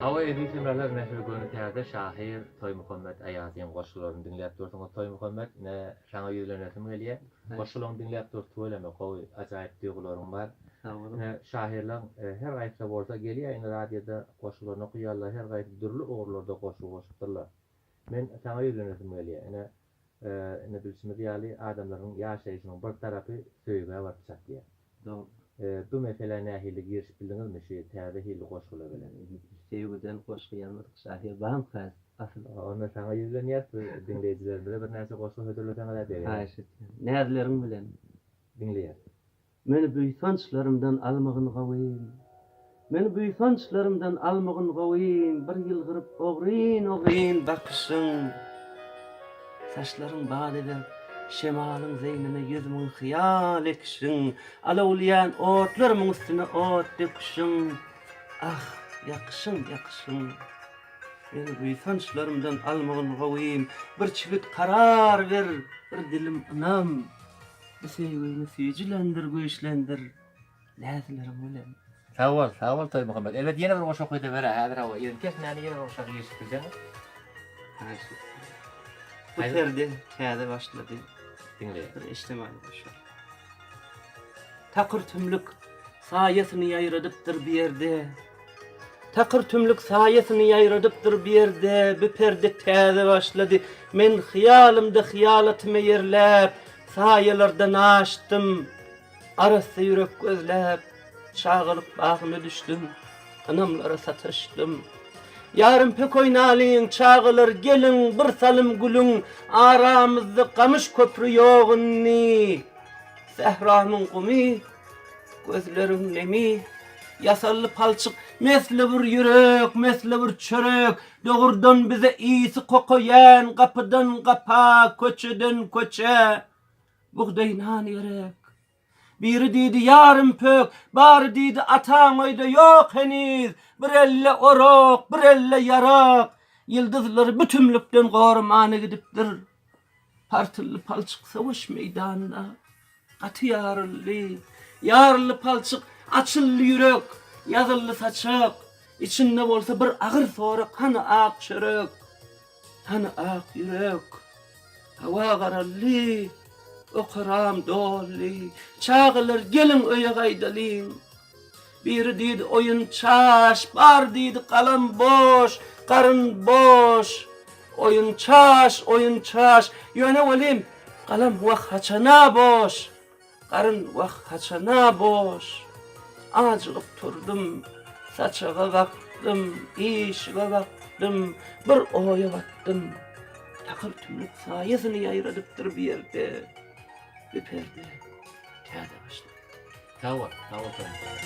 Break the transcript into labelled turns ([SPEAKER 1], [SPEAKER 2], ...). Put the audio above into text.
[SPEAKER 1] Hawa eziz hemralar ine siz göni täze şahyr Toýmuhammet Aýazyň goşgularyny diňläp dursuňyz Toýmuhammet ine saňa ýüzlenesim gelýä goşgularyňy diňläp durus tüweleme gowy ajaýyp duýgularyň bar
[SPEAKER 2] Sag boluň.
[SPEAKER 1] ine şahyrlaň her gaýsy bolsa gelýä indi radioda goşgularyny okaýarlar her gaýsy dürli ugurlarda goşgy goşupdyrlar men saňa ýüzlenesim gelýä ine Indi bilşimiz ýaly, adamlaryň ýaşaýşynyň bir tarapy söýgä baryp çatýar.
[SPEAKER 2] Dogry.
[SPEAKER 1] Bu meselä nähili girişip bildiňizmi şu täze hilli goşgular bilen?
[SPEAKER 2] Söýgüden goşgy ýazmadyk şahyr barmyka asyl?
[SPEAKER 1] Onda saňa ýüzlenýäs, bir diňleýjilerimize birnäçe goşgy hödürleseňiz-ä begeneris.
[SPEAKER 2] Haýyş etýän. Näzleriň bilen.
[SPEAKER 1] Diňleýäs.
[SPEAKER 2] Meni buýsançlarymdan almagyn gowym. Meni buýsançlarymdan almagyn gowym, Bir ýylgyryp ogryn-ogryn bakyşyň. Saçlaryň bada berip, şemalyň zeýnine 100000 hyýal ekişiň, Alawlaýan otlarymyň üstüne ot döküşiň. Ah, ýakyşyň, ýakyşyň. Meni buýsançlarymdan almagyn gowym, Bir çigit karar ber, bir dilim ynam. Bu söýgini süýjülendir, güýçlendir näzleriň bilen.
[SPEAKER 1] Sag bol, sag bol Toýmuhammet. Elbet ýene bir goşgy okyda ber-ä häzir hawa yzyny kesmäni ýene bir goşga girişip bilseňiz.
[SPEAKER 2] Haýyş etdim. Bu perde täze başlady.
[SPEAKER 1] Diňleýän.
[SPEAKER 2] Bir eşdemäni goşa. Takyr tümlük saýasyny ýaýradypdyr bir ýerde. Takyr tümlük saýasyny ýaýradypdyr bir ýerde, bu perde täze başlady. Men hyýalymda hyýalatymy ýerläp, saýalardan aşdym. Arassa ýürek gözläp, çagalyk bagyna düşdüm, ynamlara sataşdym. Ýarym pek oýnalyň, çagalar, geliň, bir salym gülüň, aramyzda gamyş köpri ýok indi. Sähramyň gumy, gözleriň nemi, ýasaldy palçyk, mesli bir ýürek, mesli bir çörek, dogrudan bize ysy kokaýan, gapydan gapa, köçeden köçä, bugdaý nan gerek. Biri diýdi, ýarym pök, bary diýdi, ataň öýde ýok heniz, bir elde orak, bir elde ýarak, ýyldyzlary bu tümlükden goramana gidipdir. Partyldy palçyk söweş meýdanynda, Gaty ýaryldy. Ýaryldy palçyk, açyldy ýürek, Ýazyldy saçak. Içinde bolsa bir agyr sorag, Hany ak çörek, hany ak ýürek? Howa garaldy, okaram doldy, Çagalar, geliň öýe gaýdalyň. Biri diýdi oýun çaş, bar diýdi galam boş, garyn boş. Oýun çaş, oýun çaş, ýöne welin galam wah haçana boş, garyn wah haçana boş. Ajygyp turdum, saçaga bakdym, işige bakdym, bir oýa batdym. Takyr tümlük saýasyny ýaýradypdyr bu ýerde, bu perde täze başlady.
[SPEAKER 1] Sag bol, sag bol Toýmuhammet.